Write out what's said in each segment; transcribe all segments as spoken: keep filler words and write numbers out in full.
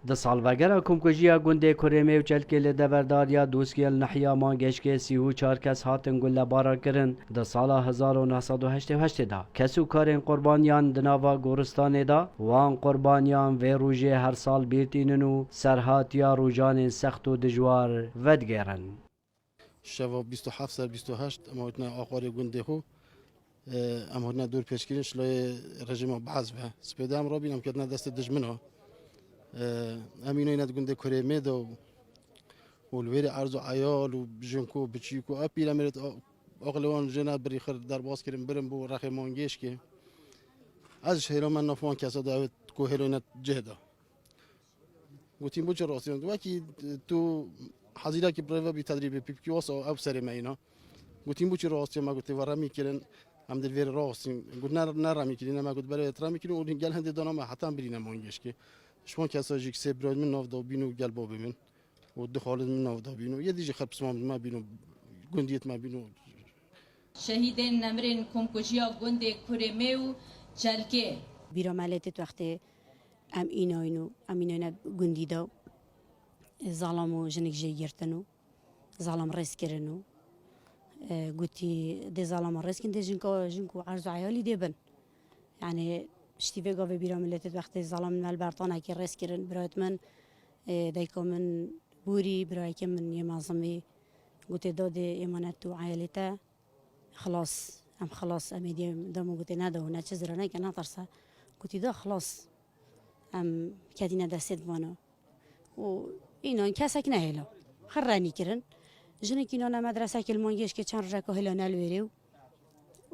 Di salvegera komkujiya gundê Kurêmê û Çelkê li deverdariya Dûskiyê li Nehiya Mangêşkê sî û çar kes hatin gulebaran kirin. Di sala hezar û neh sed û heştê û heştê de kes û karên qurbaniyan di nava goristanê de, wan qurbaniyan vê rojê her sal bîr tînin û serhatiya rojanên sext û dijwar vedigêrin. Şeva bîst û heft ser bîst û heşt em hatine axwarê gundê xwe. Em hatine dor pêşkirin şilayê rejîma Be'ez ve. Spêdê em rabîn em ketine destê dijmina. Em îno yine di gundê Kurêmê de û, û li wêrê erz û eyal û jinko, biçîko, ev pîremêrê aqilê wan jê ne birî xir derbas kirin, birin bo rexê Mangêşkê. Ez ji hêla me nav wan kesa de ew ku hêlo yine cih de. Gotin, "Bo çi rastî?" Wekî tu hezîrekî preve bî tedrîbê pî bikî, wasa ew serê me îna. Gotin, "Bo çi rastî?" Me gotê, "Ve remî kirin, em dê vêrê rastîn." Got, "Ne, ne remî kirîne." Me got, "Berê te remî kirin û gel hindê dana me heta em birîne Mangêşkê." Ji wan kesa jî sê birayên min nav da bîn û gel babê min û du xalên min nav da bîn û yê dî jî xir pismamê me bîn û gundiyê me bîn û Şehîdên nemirên komkujiya gundê Kurêmê û Çelkê. Bîra me lê tê wextê em înayn û em înayne gundî de zalam û jinik jê girtin û zalam rêz kirin û, e, gotî, "Dê zalama rêz kin, dê jinka, jin ku erz û eyalî dê bin." Yani, piştî vê gavê bîra miletê wextê zalam me li bertanekî rêz kirin, birayet min, e, dayika min borî, birayekê min yê mezin bî, gotê, "Dadê êmanet û eyalê te." Xilas, em xilas, em êdî dema gotê nedaw, ne çi zira neke, netirse. Gotî da xilas, em ketîne destê di vana. Û înan kesek nehêla. Xirrenî kirin. Jinik înan e medresekê li Mangêşkê çend rojeka hêla ne li wêrê û,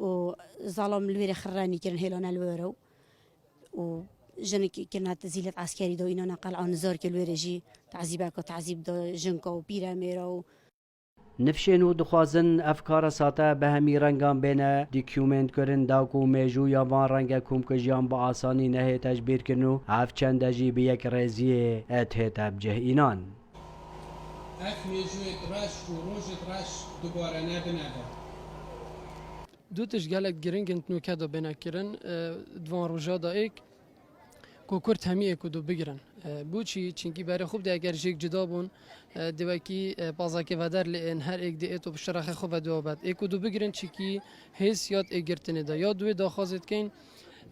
û zalam li wêrê xirrenî kirin hêla ne li wêrê û, û jinik kirine zîlet eskerî da înan e qel'a nizarkê li wêrê jî tezîbeka tezîb da jinka û pîremêra û Nifşên û dixwazin ev kara sate bi hemî rengan bêne dokûmentkirin da ku mêjûya van renge komkujiyan bi asanî nehête ji bîrkirin û ev çende jî bi yekrêziyê dihête bi cih înan. Ev mêjûyêk reş û rojêk reş dubare nebine de. Du tişt gelek giring in di nûke de bêne kirin, e, di van roja de êk. Ku Kurd hemî êk û du bigirin. E, bo çî? Çinkî berê xwe bide eger jêk cida bûn, e, dê wekî, e, pazakê veder lê ên her êk dê êt û bi şirexê xwe ve dua bet. Êk û du bigirin çinkî hêsiyat ê girtinê de. Ya duê daxwazê dikeyn,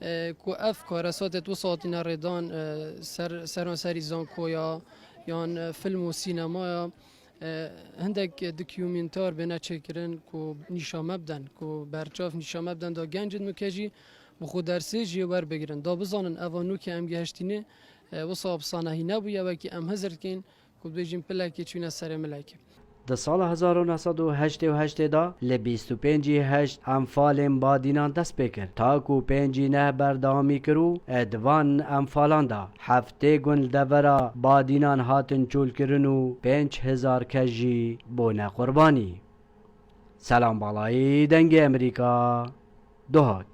e, ku ev karesatêt wisa hatine rêdan, e, ser, seranserî zankoya, yan, e, film û sînemaya, E, hindek dokûmentar bêne çêkirin ku nîşa me biden, ku berçav nîşa me biden da gencên nûke jî bi xwe dersê jê werbigirin. Da bizanin eva nûke em gihiştînê, e, wisa bi sanehî nebûye, wekî em hizir dikeyn ku dibêjin pilekê çûne serê milekê. Di sala hezar û neh sed û heştê û heştê de li bîst û pêncî heşt enfalên badînan dest pê kir. Ta ku pêncî neh berdewamî kir û di van enfalan de heftê gund li devera badînan hatin çolkirin û pênc hezar kes jî bûne qurbanî. Selam Balayî, Dengê Emerîka, Duhok.